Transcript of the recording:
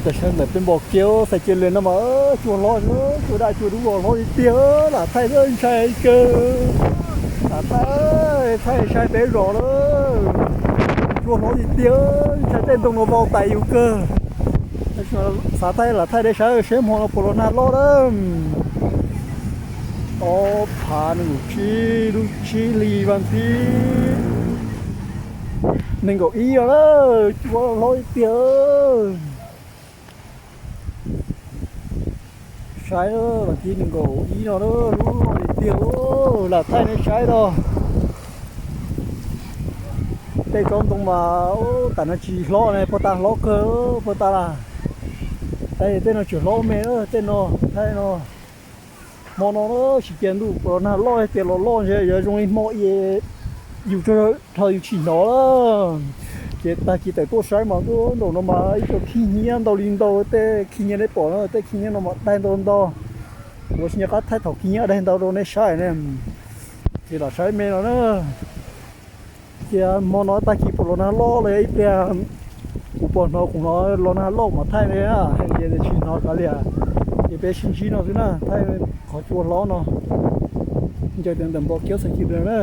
Tam sim no ntawm peb npos kiab xais cia li no mas cua hlob, cua daj cua dub los hlob tiag tiag, lam thaij ntshai kawg. Lam thaij, thaij sai peb zos lawm. Cua hlob tiag tiag, ntshai tej ntoo no vau tais yus kawg. Xav thaij lam thaij rau nej saib seb hmo no puas los nag loj na. Ob phav nees nkaum tsib, lub tsib hlis vas thib nees nkaum ib no na, cua hlob tiag tiag. Saib, vas thib nees nkaum ib no lub loj tiag tiag, lam thaij nej saib no. Tej tsob ntoo mas tam no tsis hlob ne, puag ta hlob kawg, puag ta lawm. Tab sis tej no tseem hlob me na, tej no, thaij no. Hmo no na, tsis tias ntuj puas los nag loj, tias los loj ntshe yuav zoo li hmo i yus tsaug dhau yus tsis hnov lawm. Ces tag kis tawm tuaj saib mas ntuj, nraum no mas ib co khib nyiab ntau li ntau, tej khib nyiab nej pom no, tej khib nyiab no mas daig ntau ntau. Kuv tsis nco qab thaij thaum khib nyiab daig ntau rau nej saib ne. Ces lam saib me no na. Cia hmo no tag kis puas los nag loj los yog ib pliag kuv puas hnov, kuv hnov los nag loj mas thaij ne, ces tsis hnov kav liam. Ces peb sib ntsib no xwb na, thaij qhov cua hlob no. Ncaws tias ntawm npos kiab xais cia li na.